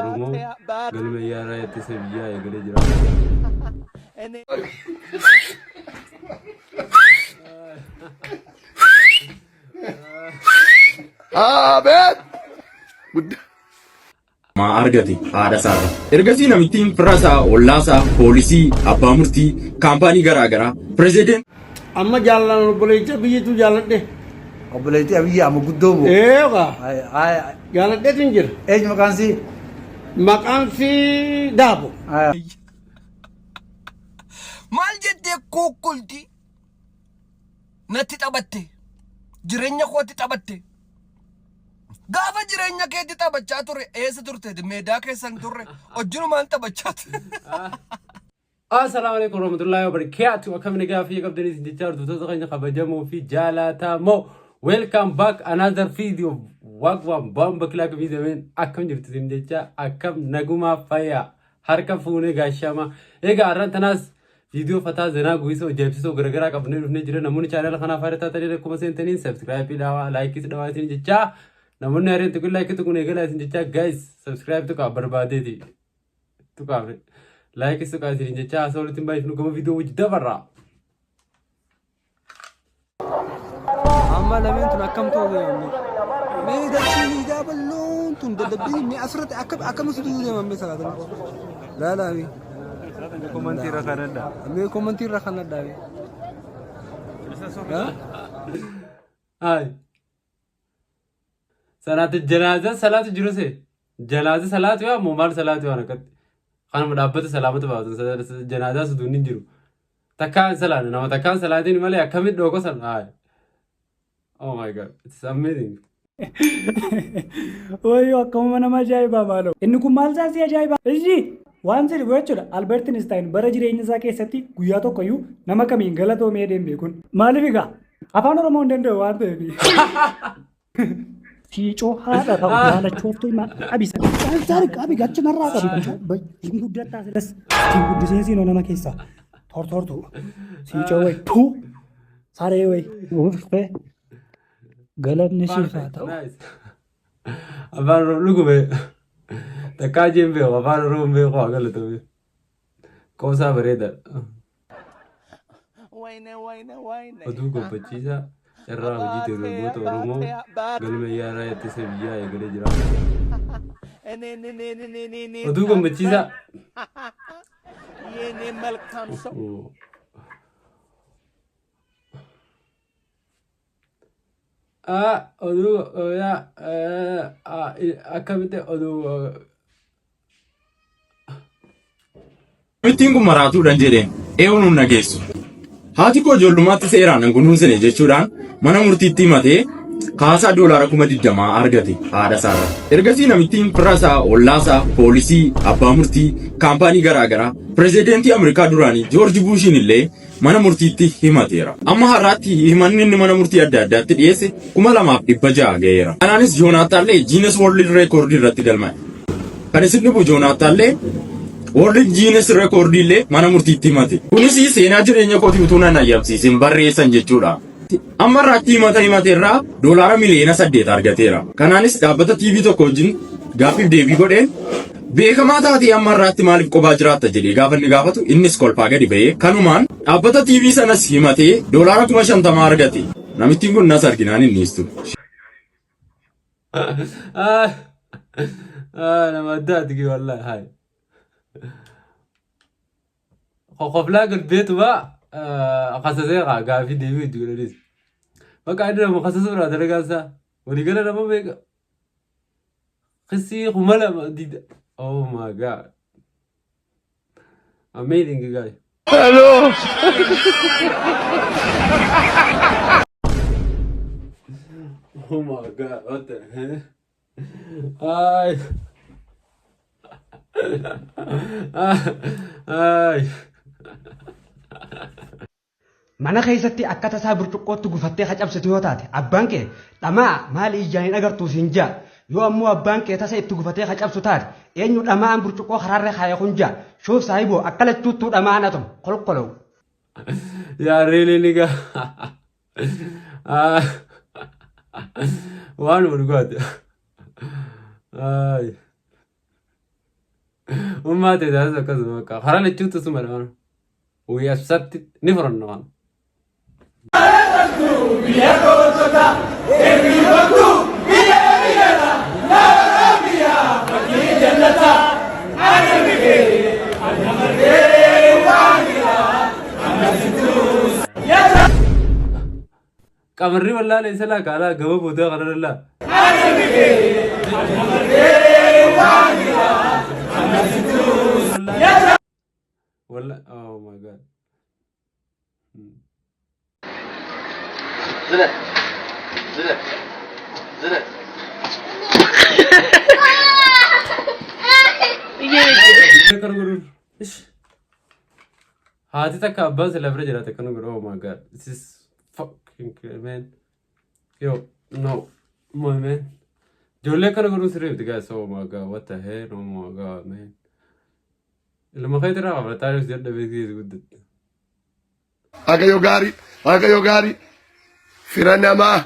Oromoo galma yaaraa ittisa biyyaa eegalee jira. Abeet! Guddaa. maa argate haadha isaarra. Ergasii namittiin fira isaa, ollaa isaa, poolisii, abbaa murtii, kaampaanii garaa garaa, pirezideent Amma jaallalan obboleettii biyyitu jaaladhe. Obboleettii Abiyyi amma guddoo moo? Eegaa Ay, ay, jaaladheetiin jira. Eenyu maqaan sii? Maqaan sii Daabo. Ay. Maal jettee kokkolti natti taphatte jireenya kootti taphatte gaafa jireenya keetti taphachaa ture eessa turte meedaa keessa hin turre hojjinumaan taphachaa ture. Assalaamu alaikum warahmatullahi wabarakatuh. Akkam nagaa fi qabdanii isin jechaa hordoftoota keenya kabajamoo fi jaalatamoo. Welcome back another video. Wagwan bomba kilaak viidameen akkam jirtu isin jechaa akkam nagumaa fayyaa harka fuunee gaashama. Egaa har'aan tanaas viidiyoo fataa zenaa guisoo ajaa'ibsiisoo garaagaraa qabnee dhufnee jira. Namoonni chaanala kanaaf haara taatanii akkuma seentaniin subscribe dhaawaa laayikis dhaawaa isin jechaa namoonni haareen tuqin laayikii tuqun eegalaa isin jechaa guys subscribe tuqaa barbaadeeti. Tuqaa laayikis tuqaa isin jechaa haasawaa walitti hin baay'ifnu gama viidiyoo wajji dabarraa. Amma lameen tun akkam ta'uu deeman mee dachii miidaa bal'oon tun dadhabbii mee asirratti akkam akkamitti du'uu deeman mee salaatanii laalaa mee. Komantii irra kanadha. Mee komantii irra kanadha mee. Hayi. Salaatu janaaza salaatu jiru see. Janaaza salaatu yaa moo maal salaatu waan akkatti. Kanuma dhaabbata salaamata baatu janaazaa suduun hin jiru. Takkaan salaatu nama takkaan salaatiin malee akkamitti dhooko san hayi. Oh my God, it's amazing. Wayyoo akkamuma nama ajaa'ibaa maaloo. Inni kun maal isaa si ajaa'ibaa? Ishi waan si dhibu jechuudha. Albert Einstein bara jireenya isaa keessatti guyyaa tokkoyyuu nama kamiin galatoomee jedhee hin beekun. Maaliif egaa? Afaan Oromoo hin danda'u waan ta'eef. Siicoo haadha ta'u jaalachooftuu himaa qabi sana. Qabi gachinarraa qabi. Hin guddattaa silas. Hin guddisiin siinoo nama keessaa. Tortortu. Siicoo wayi. Tuu. Saree wayi. Uffee. Galanni siif haa ta'u. Nice. Afaan Oromoo dhugume. Takkaa jeen beeku afaan Oromoo hin beeku haa galatoomi. Qoosaa bareedaadha. Wayne wayne wayne. Oduu gabbachiisaa carraa hojii dargaggoota Oromoo galma yaaraa ittisa biyyaa eegalee jira. Oduu gammachiisaa. የኔ መልካም ሰው Oduu akkamitti oduu Namittiin kun maraatuudhaan jedheen eewuun hin dhageessu. Haati koo ijoollummaatti seeraan hin kunuunsine jechuudhaan mana murtiitti himatee kaasaa doolaara 20,000 argate haadha isaarraa. Ergasii namittiin fira isaa, ollaa isaa, poolisii, abbaa murtii, kaampaanii garaa garaa, pirezidentii Ameerikaa duraanii Joorji Buushiin illee mana murtiitti himateera. Amma har'aatti himanni inni mana murtii adda addaatti dhiyeesse 2,600 ga'eera. Kanaanis Joonaataallee Guinness World Record irratti galmaa'e. Kan isin dhibu Joonaataallee World Guinness Record illee mana murtiitti himate. Kunis seenaa jireenya kootii utuu nan ayyamsiisin barreessan jechuudha. Amma irraatti himata himate irraa doolaara miliyoona 8 argateera. Kanaanis dhaabbata TV tokko wajjin gaaffiif deebii godheen beekamaa taatee amma irraatti maaliif qobaa jiraatta jedhee gaafa inni gaafatu innis kolfaa gadi ba'ee kanumaan dhaabbata TV sanas himatee doolaara 50,000 argate. Namittiin kun nas arginaan inni istu. Nama addaati kee wallaahi hayi. Kokoflaa galbeetuma kasasee kaa gaafii deebii itti godhanis. Bakka inni nama kasasuu irraa dalagaan isaa waliigala nama meeqa? Kisii 2,000 dida. Oh my God. Amazing guy. Hello. Oh my God, what the hell? Ay. Ay. Mana keessatti akka tasaa burcuqqootti gufattee ka cabsitu yoo taate abbaan kee dhamaa maali ijaan hin agartuu siin ja'a. Yoo ammoo abbaan kee tasa itti gufatee ka cabsu taate eenyu dhama'aan burcuqqoo karaarra kaaye kun ja'a. Shuuf saahiboo akka lachuuttuu dhama'aan atom kolkolow. Yaa really nigga. Ah. Waanuma dhugaati. Ay. Ummaa ta'e taasisu akkasuma bakka karaa lachuutu suma dha. We accept it ni fudhanna kana. Qamarri wallaalee isa laa kaalaa gama boodaa kana lallaa. Walla oh my god. Zile. Zile. Zile. Akkana godhuun. Ish. Haati takka abbaan sila bira jiraate akkana godhu. Oh my god. This is fucking man. Yo, no. My man. Ijoollee akkana godhuun sirrii miti guys. Oh my god. What the hell? Oh my god, man. Ilma keetirraa kafalataa jirtu dadhabee keessa guddatte. Waaqayyo gaarii, Waaqayyo gaarii, fira namaa,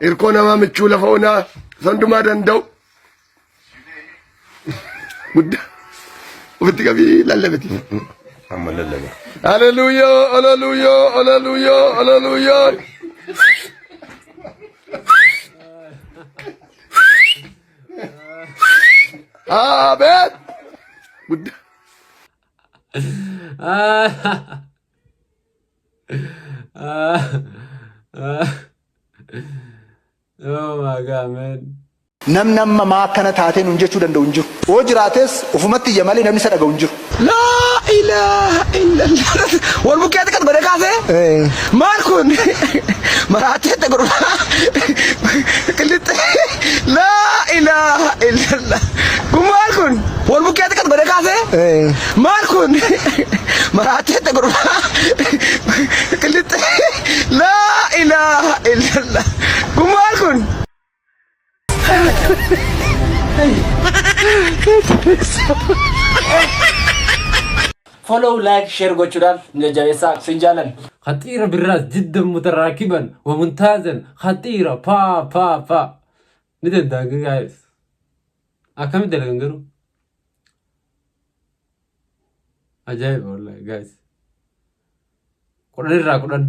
hirkoo namaa, michuu lafa onaa, isa hundumaa danda'u. Guddaa ofitti qabii lallabati. Amma lallaba. Haleluuyaa, haleluuyaa, haleluuyaa, haleluuyaa. Abeet! Guddaa. Oh my god, man. Namni amma maa akkana taatee nuun jechuu danda'u hin jiru. Yoo jiraates ufumatti iyya malee namni isa dhaga'u hin jiru. Laa ilaaha illallah. Wal bukkeetti gad godhee kaasee maal kun maraatee itti godhu qillixxe. Laa ilaaha illallah. Kun maal kun wal bukkeetti gad godhee kaasee maal kun maraatee itti godhu qillixxe. Laa ilaaha illallah. Kun maal kun. Follow, like, share gochuudhaan nu jajjabeessaa sin jaallanna. خطيرة بالراس جدا متراكبا وممتازا خطيرة با با با ni danda'an guys akkamitti dalagan garuu ajaa'iba wallahi guys 10 irraa 10.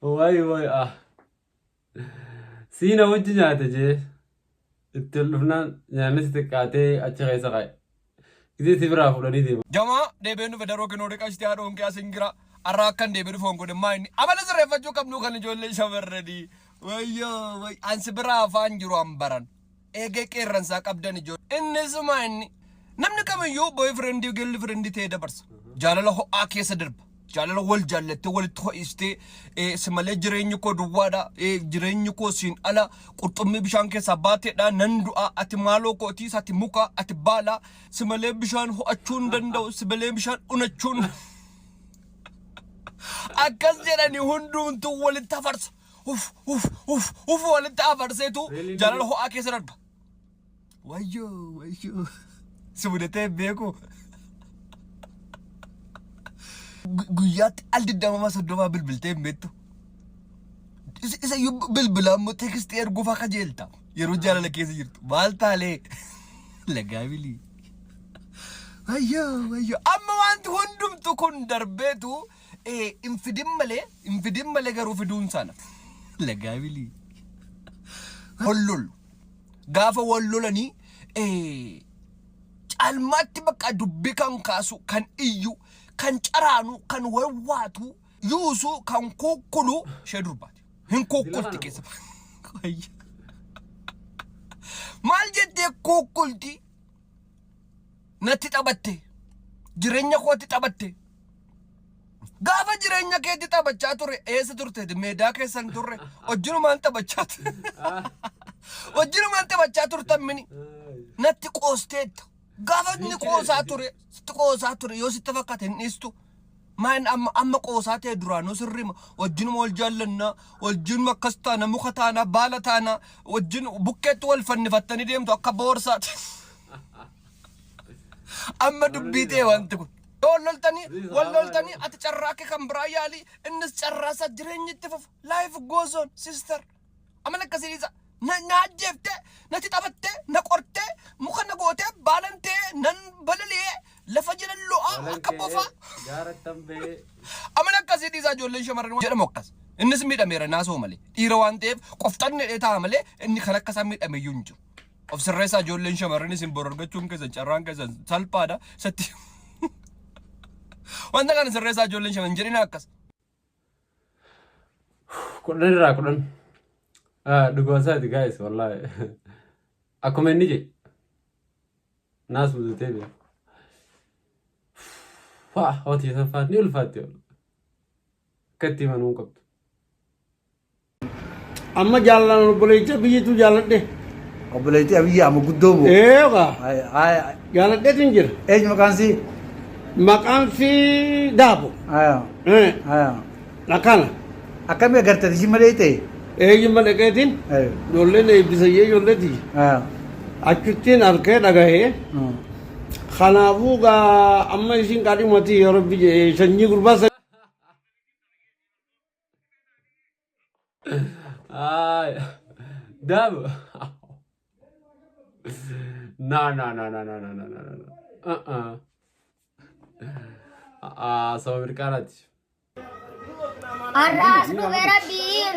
Wayi wayi ah. Siina wajji nyaate jee itti ol dhufnaan nyaanni si xiqqaatee achi keessa kaa'e. Gizee si biraa fuudhanii deeman. Jamaa deebi'een dhufe daroo kinoo dhiqashti haadhoon kee asin jira. Arraa akkan deebi'ee dhufe hongodhe maa inni amala sirreeffachuu qabnu kan ijoollee shamarranii. Wayyoo way ansi biraa afaan jiru an baran. Eegee qeerransaa qabdan ijoollee. Innis maa inni namni kamiyyuu boyfriendii girlfriendii ta'ee dabarsa. Jaalala ho'aa keessa darba. Jaalala wal jaallattee walitti ho'istee si malee jireenyi koo duwwaadha jireenyi koo siin ala qurxummii bishaan keessaa baateedha nan du'a ati maaloo kootiis ati muka ati baala si malee bishaan ho'achuu hin danda'u si malee bishaan unachuu hin akkas jedhani hundumtuu walitti hafarsa uf uf uf uf walitti hafarseetu jaalala ho'aa keessa darba. Wayyoo wayyoo si mudatee hin beeku. Guyyaatti al digdamama soddomaa bilbiltee hin beektu. Isa iyyuu bilbilaa immoo teekstii erguuf akka jeelta yeroo jaalala keessa jirtu maal taalee lagaa bilii. Wayyoo wayyoo amma wanti hundumtu kun darbeetu hin fidin malee hin fidin malee garuu fiduun sana lagaa bilii. Hollolu. Gaafa wal lolanii caalmaatti bakka dubbii kan kaasu, kan iyyu, kan caraanu, kan wawwaatu, yuusu, kan kukkulu ishee durbaati. Hin kukkulti keessa. Maal jettee kukkulti? Natti taphatte. Jireenya kootti taphatte. Gaafa jireenya keetti taphachaa ture eessa turte? Meedaa keessa hin turre. Hojjinumaan taphachaa ture. Hojjinumaan taphachaa turtan mini. Natti qoosteetta. Gaafa inni qoosaa ture, sitti qoosaa ture yoo sitti fakkaate hin dhiistu. Maan amma amma qoosaa ta'e duraanuu sirrima wajjinuma wal jaallanna wajjinuma akkas taana muka taana baala taana wajjin bukkeetti wal fannifattanii deemtu akka boorsaati. Amma dubbii ta'e wanti kun. Wal loltanii wal loltanii ati carraa kee kan biraa yaali innis carraa isaa jireenyi itti fufa. Life goes on sister. Amala akkasii dhiisa. Na na ajjeeftee natti taphattee na qortee muka na gootee baalan ta'ee nan balali'ee lafa jala lo'aa akka bofaa. Gaarattan ba'ee. Amala akkasii dhiisaa ijoolleen shamarran jedhamu akkas. Innis miidhameera naasoo malee. Dhiira waan ta'eef qofxanni hidhee taa'a malee inni kan akka isaa miidhame iyyuu hin jiru. Of sirreessaa ijoolleen shamarran isin bor argachuun keessan carraan keessan salphaadha. Isatti wanta kana sirreessaa ijoolleen shamarran jedhina akkas. 10 irraa 10. Dhugaa isaati guys wallaahi. Akkuma inni jedhe. Naas mudutee beeku. Faa hootii saffaa ni ulfaatti. Akka itti himanuu hin qabdu. Amma jaalallaan obboleettii biyyitu jaaladhe. Obboleettii Abiyyi amma guddoo moo? Eegaa. Ay, Jaaladheetiin jira. Eenyu maqaan sii? Maqaan sii Daabo. Aya. Aya. Akkana. Akkamii agartee jimma dheeyte? Ee jimma dhaqeetiin ijoolleen eebbisayyee ijoollee tiyya. Aya. Achittiin arkee dhagahee. Kanaafuu gaa amma isiin qaadhimati yoo rabbi jedhe sanyii gurbaa Ay, Daabo. No, no, no, no, no, no, no, no, no. Uh-uh. Ah, saba mirqaanaati. Har'aas dhufe rabbiin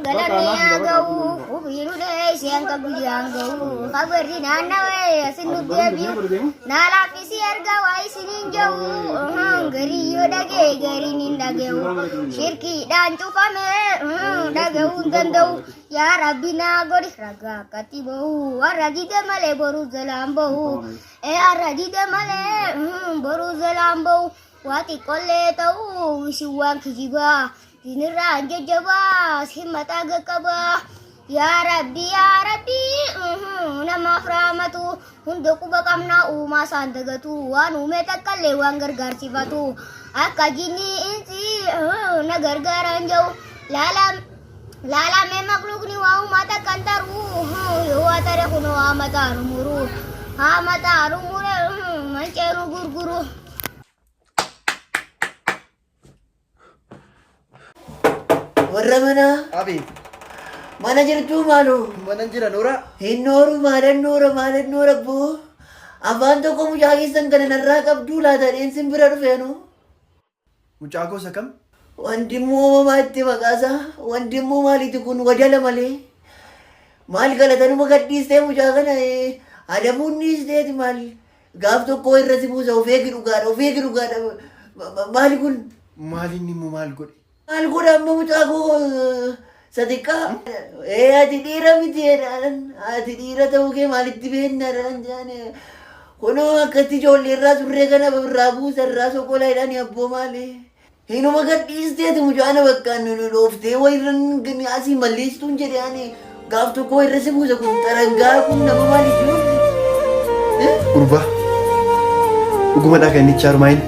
galanni haa ga'u hubiinu dheeyse hanga guyyaan ga'u kabarri naannawee asin nu deebi'u naa laaffisi erga waa isiniin ja'u garii yoo dhagee gariin hin dhaga'u shirkiidhaan cufame dhaga'uu hin danda'u yaa rabbi naa godhi ragaa akkatti ba'u har'a dide malee boruu jalaan ba'u ee har'a dide malee boruu jalaan ba'u Waa xiqqollee ta'u isin waan kijibaa Diinirraa hin jajjabaa isin mataa gaqqabaa Yaa Rabbi yaa Rabbi namaaf raamatu hunda quba qabnaa uumaa isaan dagatu waan uume takkallee waan gargaarsifatu akka jinnii insi na gargaaran ja'u laala laalamee makluuqni waa uumaa takka hin taru yoo waa tare kunoo haa mataa nu muru haa mataa nu mure mancee nu gurguru. Warra manaa. Abeet. Mana jirtuu maaloo? Mana jira Noora. Hin nooru maalan noora maalan noora boo. Afaan tokko mucaa keessan kana narraa qabduu laata dheen sin bira dhufeenu. Mucaa koo isa kam? Wandimmuu uumamaa itti maqaasaa. Wandimmuu maaliiti kun wadala malee. Maal galatanuma gadhiistee mucaa kana adabuun dhiisteeti maal. Gaaf tokko irra si buusa of eegi dhugaadha of eegi dhugaadha maali kun? Maal inni immoo maal godhe? Maal godha amma mucaa koo sadiqqaa? Ee ati dhiira miti jedhaan ati dhiira ta'uu kee maalitti beekna jedhaan jedhaan kunoo akkatti ijoollee irraa surree kana irraa buusa irraa soqola jedhaan abboo maali? Hinuma gad dhiisteeti mucaana bakka nu dhooftee wayirran asii malleessituun jedhe ani gaaf tokko irra si buusa kun xarangaa kun nama maaliif yoo Gurbaa. Dhugumadhaa kan inni chaarmaayin.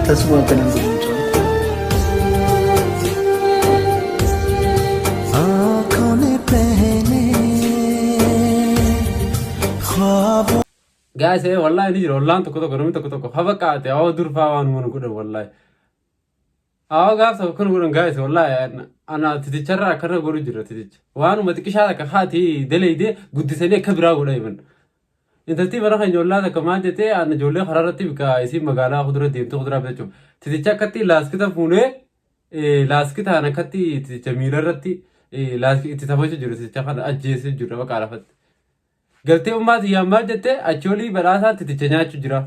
Tasuma akkana hin godhu mucaan. Guys, wallahi ni jira ollaan tokko tokko namni tokko tokko haba qaate awwa durfaa waan nu godhan wallahi. Awwa gaaf tokko kun godhan guys wallahi ana titicharraa akkana godhu jira titicha. Waanuma xiqqishaa takka haati daleeyde guddisanii akka biraa godha himan. Intaltii bara keenya ollaa takka maal jettee ana ijoollee karaa irratti bika isiin magaalaa kudura deemte kuduraa bitachuuf. Titicha akkatti laaskita fuunee laaskitaan akkatti titicha miila irratti itti taphachuu jiru titicha kana ajjeesee jiru bakka lafatti. Galtee ummaa tiyyaan maal jette achi olii badhaasaa titicha nyaachuu jira.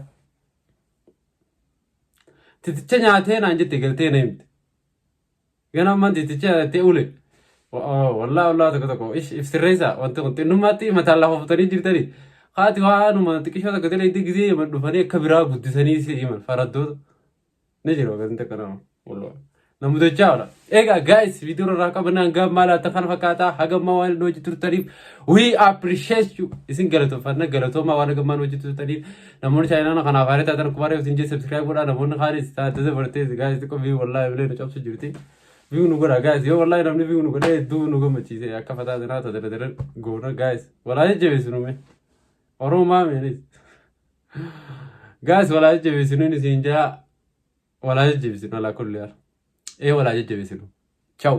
Titicha nyaatee naan jette galtee na himte. Gana ammaan titicha nyaatee ule. Wallaa wallaa tokko tokko ish if sirreessa wanti kun xinnummaatti mataan lafa futanii jirtanii. Haati waanuma xiqqishoo takka ta'e itti gisee himan dhufanii akka biraa guddisanii si himan faraddoota. Ni jiru wanti akkanaa. Wallaa. Na mudachaa oola. Egaa guys, viidiyoo irraa qabannaan gammaa laata kana fakkaataa. Hagammaa waan nu hojii turtaniif we appreciate you. Isin galatooffanna, galatoomaa waan hagammaa nu hojii turtaniif. Namoonni chaayinaa kanaaf haaraa taatan akkuma reefu isin jee subscribe godhaa. Namoonni kaanis taatee bartee guys, xiqqoo view wallahi bilee nu cabsu jirti. View nu godha guys. Yoo wallahi namni view nu godhee hedduu nu gammachiise, akka fataa tanaa taatee dare goona guys. Walaa jajjabeessu nume. Oromoo maameenis. Guys, walaa jajjabeessu nuun isin jaa, walaa jajjabeessinu, alaa kulli haal. Ee, walaa jajjabeessinu. Ciao.